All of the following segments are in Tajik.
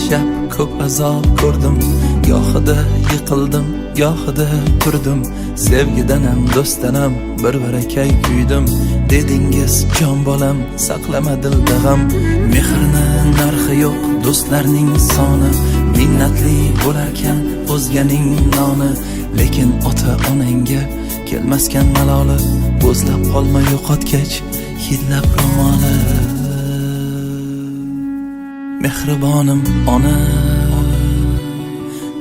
Yashab ko'p azob ko'rdim, gohida yiqildim, gohida turdim. Sevgidan ham, do'stdan ham bir barakay kuydim. Dedingiz: "Jon bolam, saqlama dilda g'am. Mehrni narxi yo'q, do'stlarning soni. Minnatli bo'larkan o'zganing noni, lekin ota onangga kelmaskan maloli. Bo'zlab qolma yo'qotgach hidlab ro'moli. Mehribonim onam,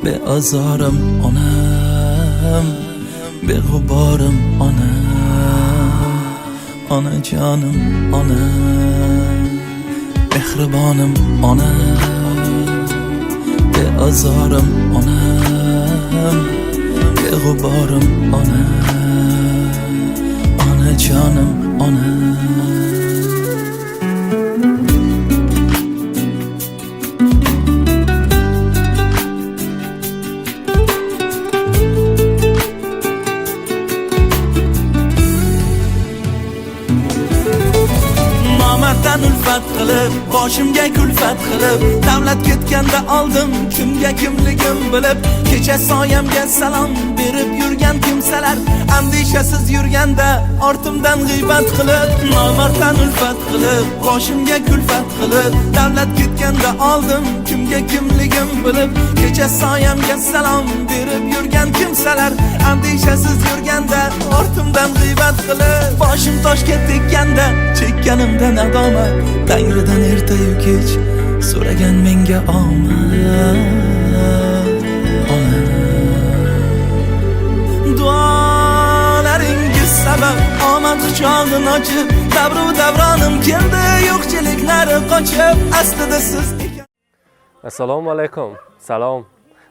beozorim onam, beg'uborim onam, onajonim onam. Mehribonim onam, beozorim onam, beg'uborim onam, onajonim onam." Nomarddan ulfat qilib, boshimga kulfat qilib, davlat ketganda oldim kimga kimligim bilib. Kecha soyamga salom berib yurgan kimsalar, andishasiz yurganda ortimdan g'iybat qilib. Nomarddan ulfat qilib, boshimga kulfat qilib, davlat ketganda oldim kimga kimligim bilib. Kecha soyamga salom berib yurgan kimsalar, andishasiz yurganda ortimdan g'iybat qilib. Boshim toshga tekkanda, chekkanimda nadomat, Tangridan ertayu kech so'ragan menga omad. Ona, duolaringiz sabab omad quchog'in ochib, davru davronim keldi, yo'qchiliklari qochib. Aslida siz ekan. Ассалому алайкум. Салом.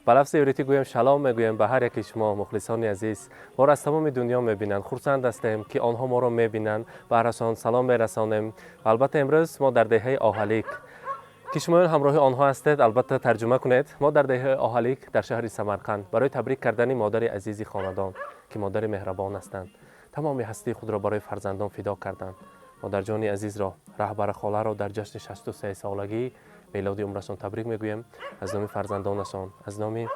Ба лафзи ивритӣ гӯем, шалом мегӯем ба ҳар яки шумо, мухлисони азиз. Моро аз тамоми дунё мебинанд. Хурсанд ҳастем, ки онҳо моро мебинанд. Ба ҳарашон салом мерасонем. Ва албатта, имрӯз мо дар деҳаи Оҳалик, ки шумоён ҳамроҳи онҳо ҳастед, албатта тарҷума кунед. Мо дар деҳаи Оҳалик дар шаҳри Самарқанд барои табрик кардани модари азизи хонадон, ки модари меҳрабон ҳастанд, тамоми ҳастии худро барои фарзандон фидо карданд. Модарҷони азизро, Раҳбара холаро дар ҷашни 63 солагии мелоди умрашон табрик мегӯем аз номи фарзандонашон, аз номи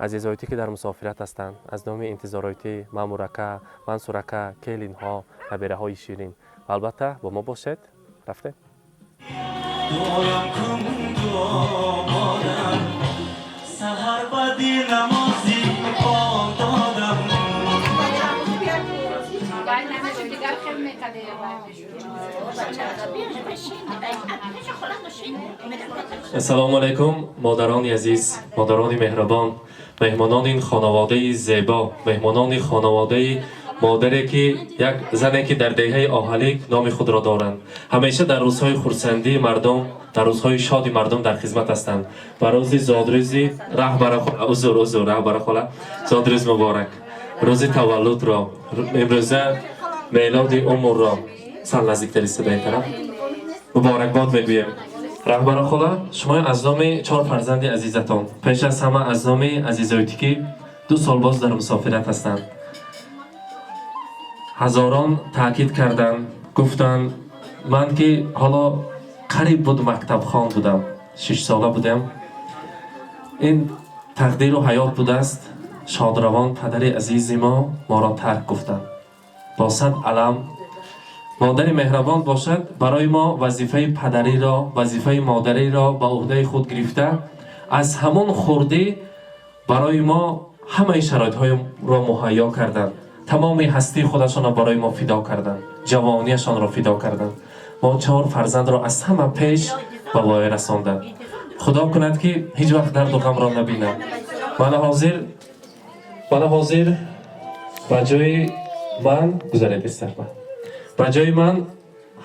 азизоитӣ, ки дар мусофират ҳастанд, аз номи интизороитӣ, Маъмурака, Мансурака, келинҳо, набераҳои ширин. Ва албатта, бо мо бошед. Рафтем. Дуоям кун, дуо модарам, саҳар баъди намози бом додам. باید نمیشه دیگر خیلی میکرده. Ассалому алайкум, модарони азиз, модарони меҳрабон, меҳмонони ин хонаводаи зебо, меҳмонони хонаводаи модаре, ки як зане, ки дар деҳаи Оҳалик номи худро доранд, ҳамеша дар рӯзҳои хурсандии мардум, дар рӯзҳои шоди мардум дар хизмат ҳастанд. Ба рӯзи зодрӯзи Раҳбара, узр, узр, Раҳбара хола, зодрӯз муборак, рӯзи таваллудро, имрӯза мелоди умрро сал наздиктари истода тараф муборакбод мегӯем. Раҳбара хола, шумо аз номи чор фарзанди азизатон, пеш аз ҳама аз номи азизоитӣ, ки 2 сол боз дар мусофират ҳастанд, ҳазорон таъкид карданд, гуфтанд, ман ки ҳоло қариб буд мактабхон будам, 6 сола будам, ин тақдиру ҳаёт будааст, шодравон падари азизи мо моро тарк гуфтанд бо сад алам. Модари меҳрабон бошад, барои мо вазифаи падариро, вазифаи модариро ба уҳдаи худ гирифта, аз ҳамон хурдӣ барои мо ҳамаи шароитҳоро муҳайё карданд, тамоми ҳастии худашонро барои мо фидо карданд, ҷавонияшонро фидо карданд, мо чор фарзандро аз ҳама пеш ба воя расонданд. Худо кунад, ки ҳеҷ вақт дарду ғамро набинам. Мана ҳозир ба ҷои ман гузаред, истарба, ба ҷои ман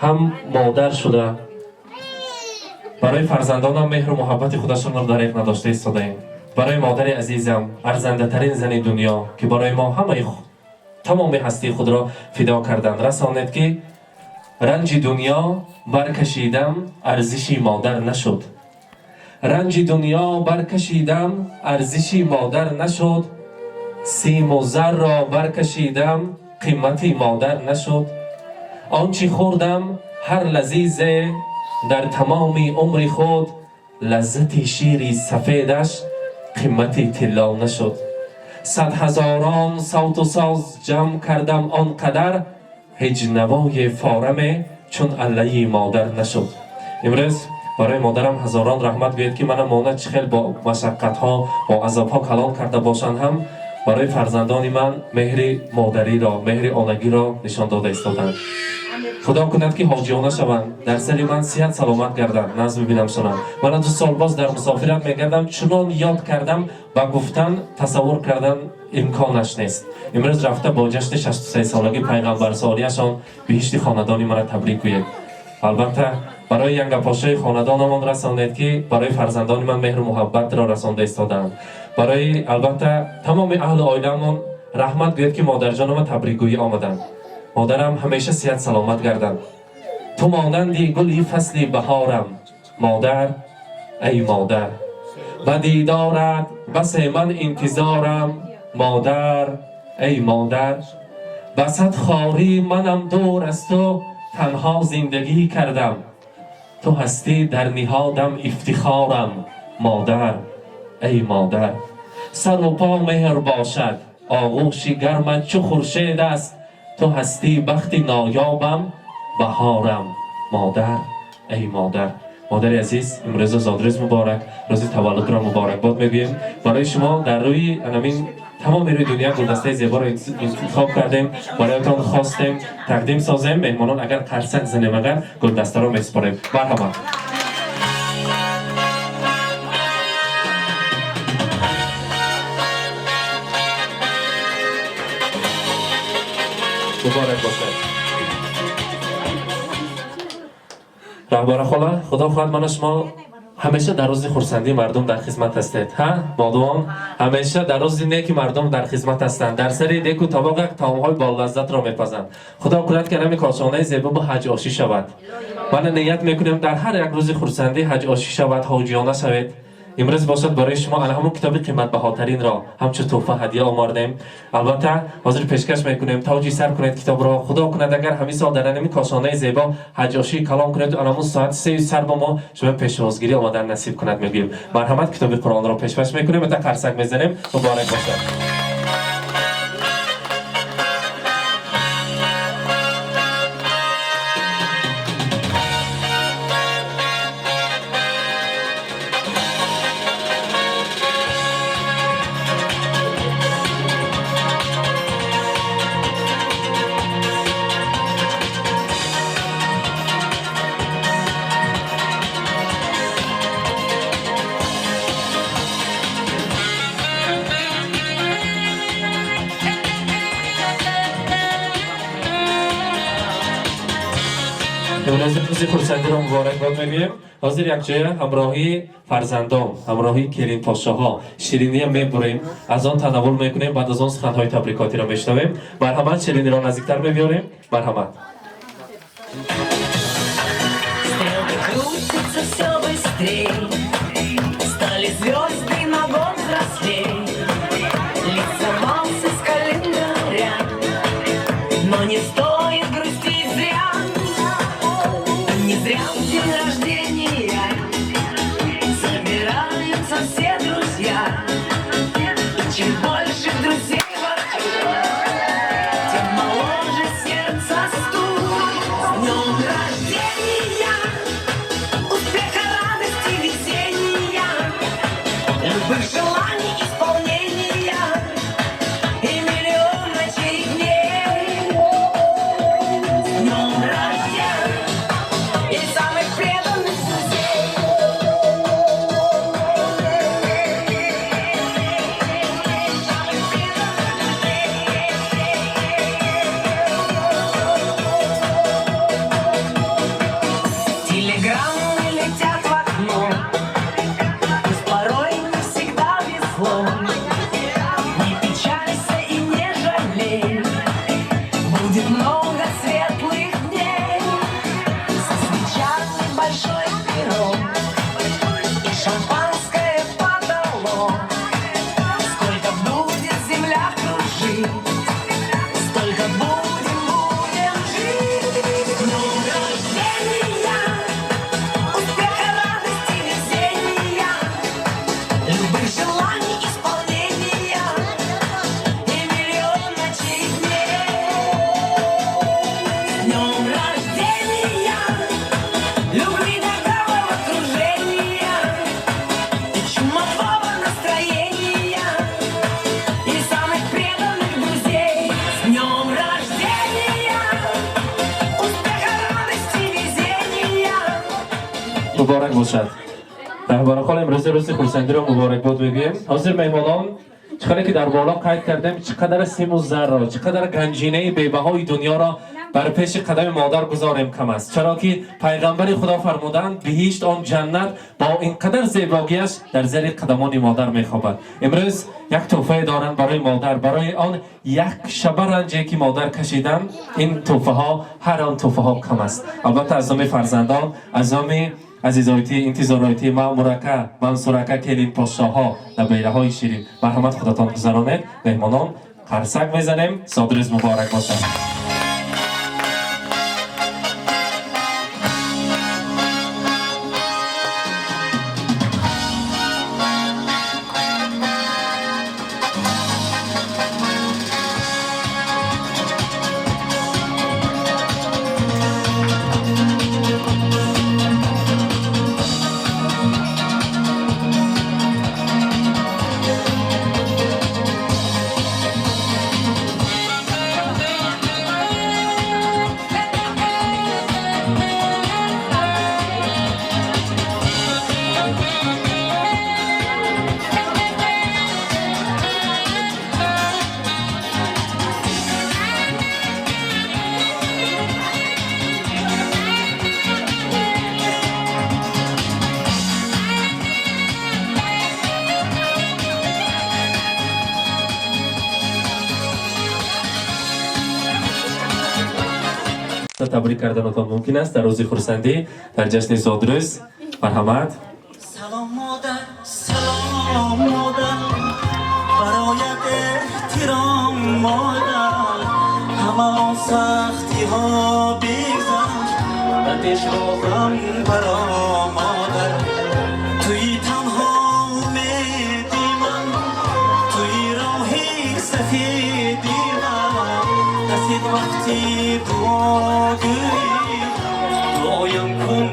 ҳам модар шуда, барои фарзандонам меҳру муҳаббати худашонро дареғ надошта истодаем. Барои модари азизам, арзандатарин зани дунё, ки барои мо ҳамаи тамоми ҳастии худро фидо карданд, расонед, ки ранҷи дунё баркашидам, арзиши модар нашуд. Ранҷи дунё баркашидам, арзиши модар нашуд. Симу зарро баркашидам, қимати модар нашуд. Он чӣ хӯрдам ҳар лазизе дар тамоми умри худ. Лаззати шири сафедаш қимати тилло нашуд. Сад ҳазорон савту соз ҷамъ кардам он қадар, ҳеҷ навои фораме чун аллаи модар нашуд. Имрӯз барои модарам ҳазорон раҳмат гӯед, ки мана мона чӣ хел бо машаққатҳо, бо азобҳо калон карда бошанд ҳам, барои фарзандони ман меҳри модариро, меҳри онагиро нишон дода истоданд. Худо кунад, ки ҳоҷиёна шаванд, дар сари ман сиҳат саломат гарданд, назм бибинам шунам. Мана 2 сол боз дар мусофират мегардам, чунон ёд кардам, ба гуфтан, тасаввур кардан имконаш нест. Имрӯз рафта бо ҷашни 63-солагӣ пайғамбарсолиашон биҳишти хонадони мана табрик гӯед. Албатта, барои янгапошои хонадонамон расонед, ки барои фарзандони ман меҳру муҳаббатро расонда истодаанд. Барои, албатта, тамоми аҳлу оиламон раҳмат гӯед, ки модарҷонама табрикгӯӣ омаданд. Модарам ҳамеша сиҳат саломат гарданд. Ту монанди гули фасли баҳорам, модар, эй модар, ба дидорат басе ман интизорам, модар, эй модар. Ба сад хорӣ манам дур аз ту танҳо зиндагӣ кардам, ту ҳастӣ дар ниҳодам ифтихорам, модар, эй модар. Сару по меҳр бошад, оғӯши гармат чу хуршед аст, ту ҳастӣ бахти ноёбам, баҳорам, модар, эй модар. Модари азиз, имрӯза зодрӯз муборак, рӯзи таваллудро муборакбод мегӯем. Барои шумо дар рӯи анамин тамоми рӯи дунё гулдастаи зеборо интихоб кардем, бароятон хостем тақдим созем. Меҳмонон, агар қарсак занем, агар гулдастаро месупорем. Марҳамат. Муборак бошад. Раҳбара хола, худо хоҳад, мана шумо ҳамеша дар рӯзи хурсандии мардум дар хизмат ҳастед. Ҳа, модувон ҳамеша дар рӯзи неки мардум дар хизмат ҳастанд, дар сари деку табоқ як таомҳои болаззатро мепазанд. Худо кунад, ки ҳами кошонаи зебо бо ҳаҷ ошӣ шавад. Мана ният мекунем, дар ҳар як рӯзи хурсандӣ ҳаҷ ошӣ шавад, ҳоҷиёна шавед. Имрӯз бошад, барои шумо ана ҳамон китоби қиматбаҳотаринро ҳамчун тӯҳфа ҳадия омардем. Албатта, ҳозир пешкаш мекунем, тоҷи сар кунед китобро. Худо кунад, агар ҳамин сол дар анами кошонаи зебо ҳаҷошии калон кунед, анамун соати сею сар бо мо шумо пешвозгирӣ омадан насиб кунад, мегӯем. Марҳамат, китоби Қуръонро пешкаш мекунем, это қарсак мезанем. Муборак бошад. Имрӯз рӯзи хурсандиро муборакбод мегӯем. Ҳозир якҷоя ҳамроҳии фарзандон, ҳамроҳии келинпошоҳо шириния мебурем, аз он танаввул мекунем, баъд аз он суханҳои табрикотиро мешунавем. Марҳамат, шириниро наздиктар мебиёрем. Марҳамат. Стрелки крутятся все быстрей, стали звезды на год взрослей. Лик сорвался с календаря, но не стоит грустить зря. Не зря в день рождения собираются все друзья. И чем больше друзей вокруг, тем моложе сердце стук. С днем рождения! Успеха, радости, везения, любых желаний исполнения и миллион ночей и дней. С днем рождения и самых преданных друзей. Самых преданных друзей. Телеграммы летят в окно, пусть порой не всегда Муборак бошад. Раҳбара хола, имрӯзи рӯзи хурсандиро муборакбод мегӯем. Ҳозир меҳмонон, чӣ қадар ки дар боло қайд кардем, чӣ қадар симу зарро, чӣ қадар ганҷинаи бебаҳои дунёро бар пеши қадами модар гузорем, кам аст. Чаро ки пайғамбари Худо фармуданд, биҳишт, он ҷаннат бо ин қадар зебогиаш дар зери қадамони модар мехобад. Имрӯз як тӯҳфае доранд барои модар, барои он як шаба ранҷе ки модар кашиданд. Ин тӯҳфаҳо, ҳар он тӯҳфаҳо кам аст. Албатта, аз номи фарзандон, аз номи азизоити, интизороити Маъмурака, Мансурака, келинпошшоҳо, набераҳои ширин, марҳамат, худатон гузаронед. Меҳмонон, қарсак мезанем. Зодрӯз муборак бошад. Табрик карданатон мумкин аст дар рӯзи хурсандӣ, дар ҷашни зодрӯз. Марҳамат. Салом, модар, салом, модар, бароят эҳтиром, модар. Ҳама он сахтиҳо бигзашт, ба пешвозам баро, модар. Туи танҳо умеди ман, туи роҳи сафеди ман. Расид вақти дуогӯӣ, дуоям кун.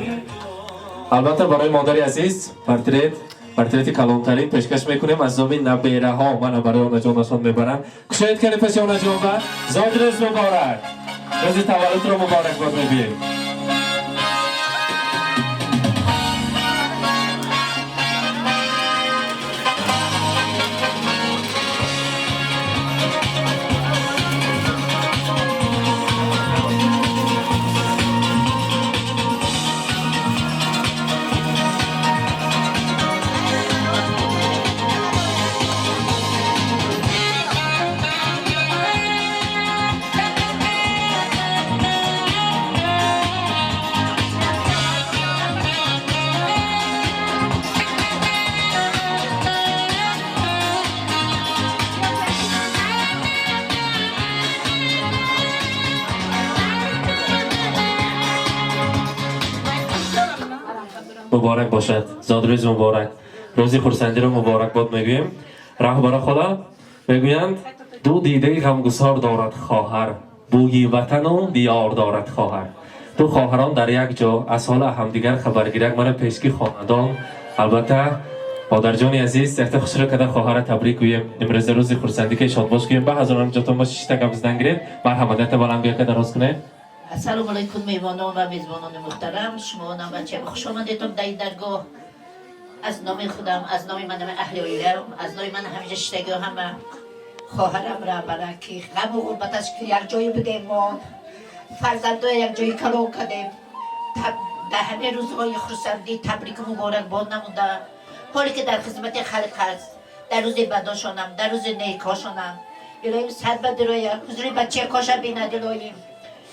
Албатта, барои модари азиз портрет, портрети калонтарин пешкаш мекунем аз номи набераҳо. Мана, барои онаҷонашон мебаранд. Кушоед кани пеши онаҷонба. Зодрӯз муборак, рӯзи таваллудро муборакбод мегӯем. Муборак бошад, зодрӯз муборак, рӯзи хурсандиро муборакбод мегӯем. Раҳбара хола мегӯянд: ду дидаи ғамгусор дорад хоҳар, бӯи ватану диёр дорад хоҳар. Ду хоҳарон дар як ҷо аз ҳола ҳамдигар хабаргирак. Мана, пешки хонадон. Албатта, модарҷони азиз, якта хушро када хоҳара табрик гӯем. Имрӯза рӯзи хурсандӣ ки шодбош гӯем. Ба ҳазорон ҷотон мо шишта гап задан гиред. Марҳамат, якта баландгӯяка дароз кунед. Ассалому алайкум, меҳмонон ва мезбонони муҳтарам. Шумоонам, бачаам, хуш омадедон дар ин даргоҳ. Аз номи худам, аз номи манам аҳли оилаам, аз номи ман ҳамеша шиштагиҳо, ҳама хоҳарам Раҳбара, ки ғаму ғурбаташ ки якҷоя будем, мо фарзандоя якҷоя калон кардем, дар ҳамаи рӯзҳои хурсандӣ табрику муборакбод намуда, ҳоле ки дар хизмати халқ аст, дар рӯзи бадошонам, дар рӯзи некҳошонам. Илоҳим, сад бадироя ҳузури бачаякоша бинад. Илоҳим,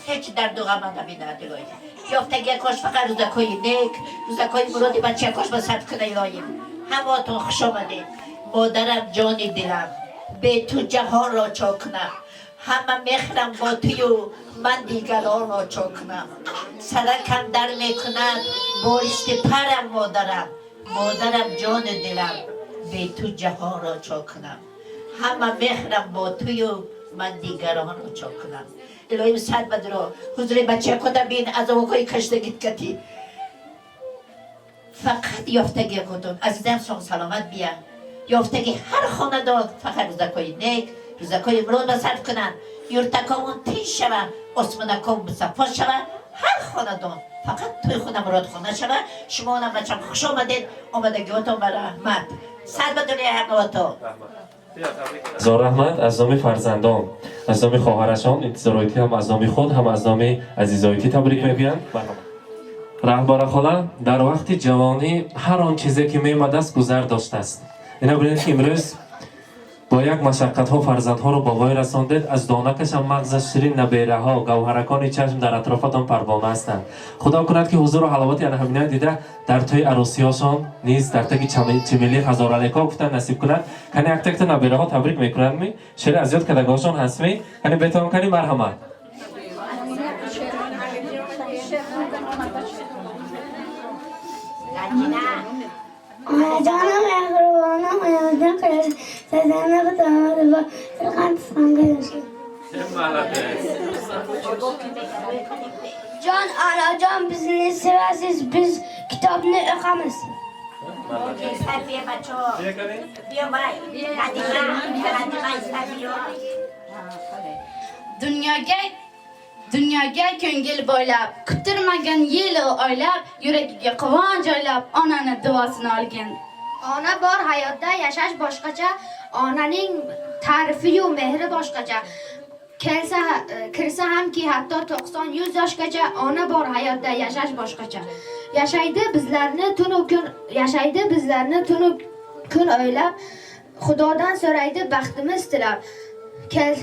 ҳеҷ дарду ғама набинад. Илоҳим, ёфтагиякош фақат рӯзакҳои нек, рӯзакҳои муроди бачаякош ба сарф куна. Илоҳим, ҳамаатон хуш омадед. Модарам, ҷони дилам, бе ту ҷаҳонро чо кунам? Ҳама мехӯрам бо тую, ман дигаронро чо кунам? Саракам дар мекунад боришти парам. Модарам, модарам, ҷони дилам, бе ту ҷаҳонро чо кунам? Ҳама мехӯрам бо тую, ман дигаронро чо кунам? Илоҳим, сад бадро ҳузури бачакода бин, азобҳои каштагит кати фақат ёфтагиякотон, азизам, соғ саломат бия. Ёфтаги ҳар хонадон фақат рӯзакҳои нек, рӯзакҳои мурод ба сарф кунанд. Юртакомон тинч шава, осмонаком мусаффо шава, ҳар хонадон. Фақат тӯи худам муродхона шава. Шумо онам, бачам, хуш омадед, омадагиҳотон ба раҳмат, сар ба дунёи ҳамаото. Ҳазор раҳмат аз номи фарзандон, аз номи хоҳарашон Интизороитӣ, ҳам аз номи худ, ҳам аз номи Азизоитӣ табрик мегӯянд. Раҳбара хола, дар вақти ҷавонӣ ҳар он чизе ки меомадааст, гузар доштааст. Ина бинед, ки имрӯз бо як машаққатҳо фарзандҳоро ба воя расондед. Аз донакашам мағзаш ширин набераҳо, гавҳаракони чашм дар атрофатон парвона ҳастанд. Худо кунад, ки ҳузуру ҳаловати ана ҳамина дида, дар тӯи арӯсиҳошон низ дар таги чимили ҳазоралека гуфтан насиб кунад. Кани, яктакта набераҳо табрик мекунандми? Шеъри аз ёд кардагоҳошон ҳастми? Кани, бетавон, кани, марҳамат. Onajonim, mehribonim, oyimjon quyosh, sizlarni xudomiz va silqan tisqonga yoshing. Jon onajon, bizni sevasiz, biz kitobni o'qamiz. Бия, бачо, биё, вай Надима, Надима, иста, биё. Dunyoga ko'ngil bo'ylab, kuttirmagan yil oylab, yuragiga quvonch joylab, onani duosini olgin. Ona bor hayotda yashash boshqacha, onaning ta'rifiyu mehri boshqacha. Kelsa, kirsa hamki hatto 90-100 yoshgacha, ona bor hayotda yashash boshqacha. Yashaydi bizlarni tunu kun, yashaydi bizlarni tunu kun o'ylab, Xudodan so'raydi baxtimiz tilab. Kel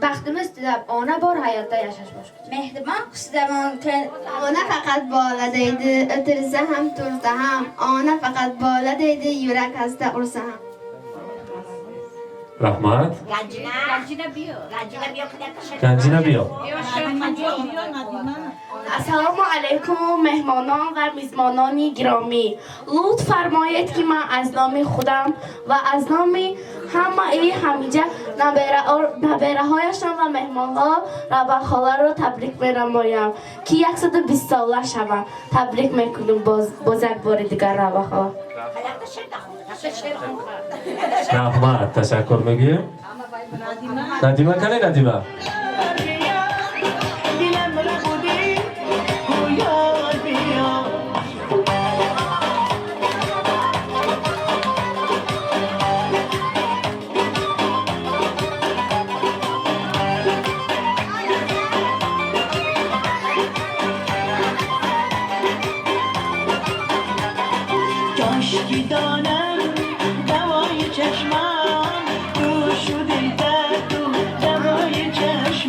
baxtimiz tilab, ona bor hayotda yashash boshqacha. Mehribon xushzamon. Ona faqat bola deydi, o'tirsa ham, tursa ham. Ona faqat bola deydi, yurak hasta ursa ham. Раҳмат. Ганҷина, Ганҷина, биё, Ганҷина, биё. Ганҷина, биё. Ассалому алайкум, меҳмонон ва мизмонони гиромӣ. Лутф фармоед, ки ман аз номи худам ва аз номи ҳамаи ҳамиҷа набераҳояшон ва меҳмонҳо Раванхоларо табрик менамоям, ки 120 сола шаванд. Табрик мекунем боз як бори дигар, Раванхола. Раҳмат, ташаккур мегӯем. Надима, кане, Надима. Дилам рабудӣ, гӯёр биё. کاشکی دانم دوای چشمان تو شدی، تو دوای چشمان.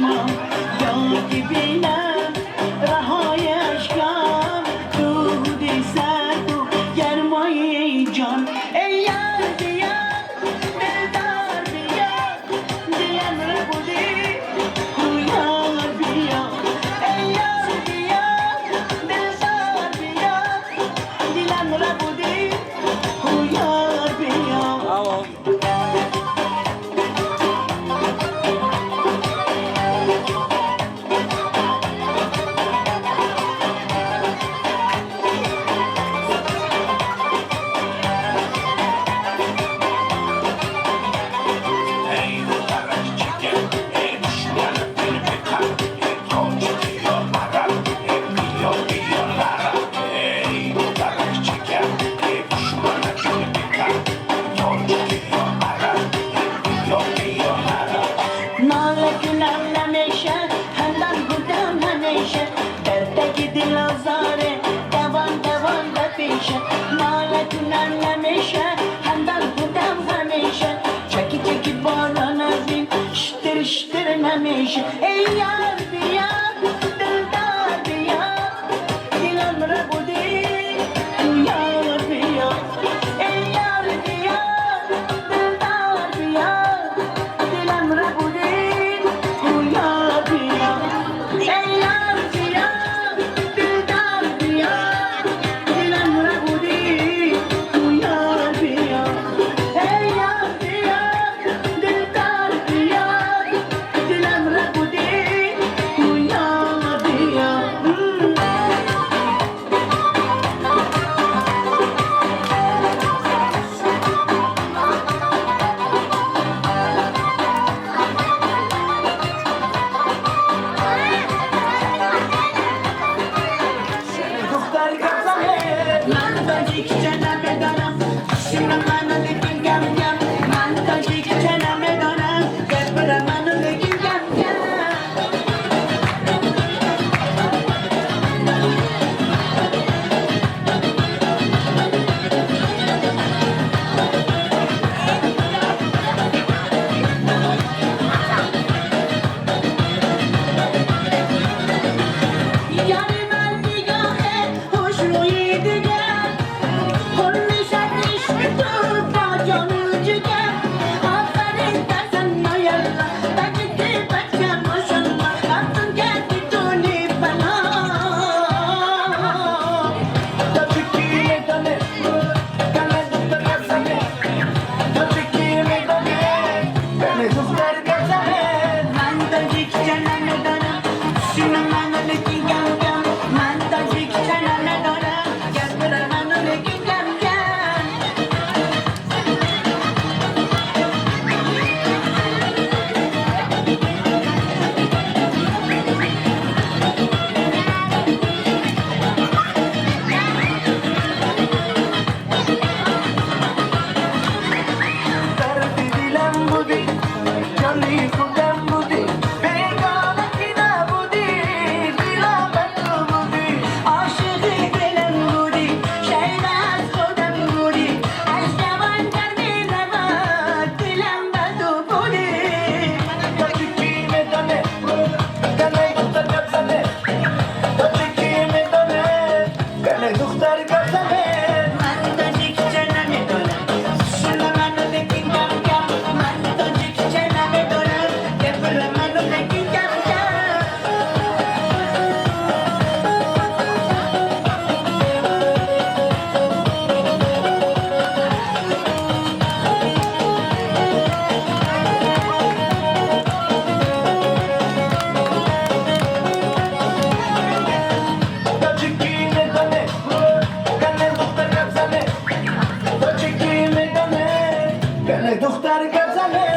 Духтар гап зане.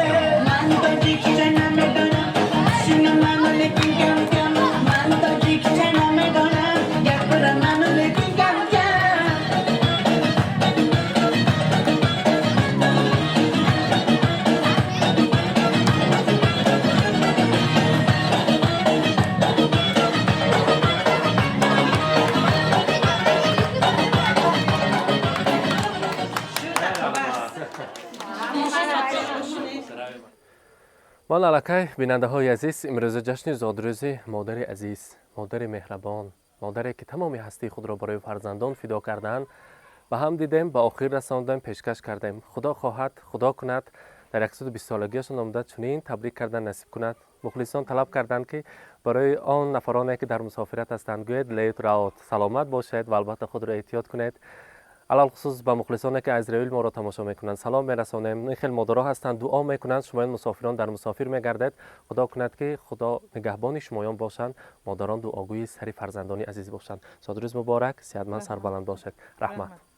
Ман тоҷикча намедонам, шинам ману лекин кам кам. Ман тоҷикча намедонам, гапирам ману лекин кам кам. Ман аллакай, бинандаҳои азиз, имрӯза ҷашни зодрӯзи модари азиз, модари меҳрабон, модаре ки тамоми ҳастии худро барои фарзандон фидо кардаанд, ба ҳам дидем, ба охир расондем, пешкаш кардем. Худо хоҳад, Худо кунад, дар 120 солагиашон омада чунин табрик кардан насиб кунад. Мухлисон талаб карданд, ки барои он нафароне ки дар мусофират ҳастанд гӯед: להתראות, саломат бошед ва албатта худро эҳтиёт кунед. Алалхусус ба мухлисоне ки аз Израил моро тамошо мекунанд, салом мерасонем. Ин хел модаро ҳастанд, дуо мекунанд. Шумоён мусофирон дар мусофир мегардед, Худо кунад ки Худо нигаҳбони шумоён бошанд, модарон дуогӯи сари фарзандони азиз бошанд. Зодрӯз муборак, сеҳатманд, сарбаланд бошед. Раҳмат.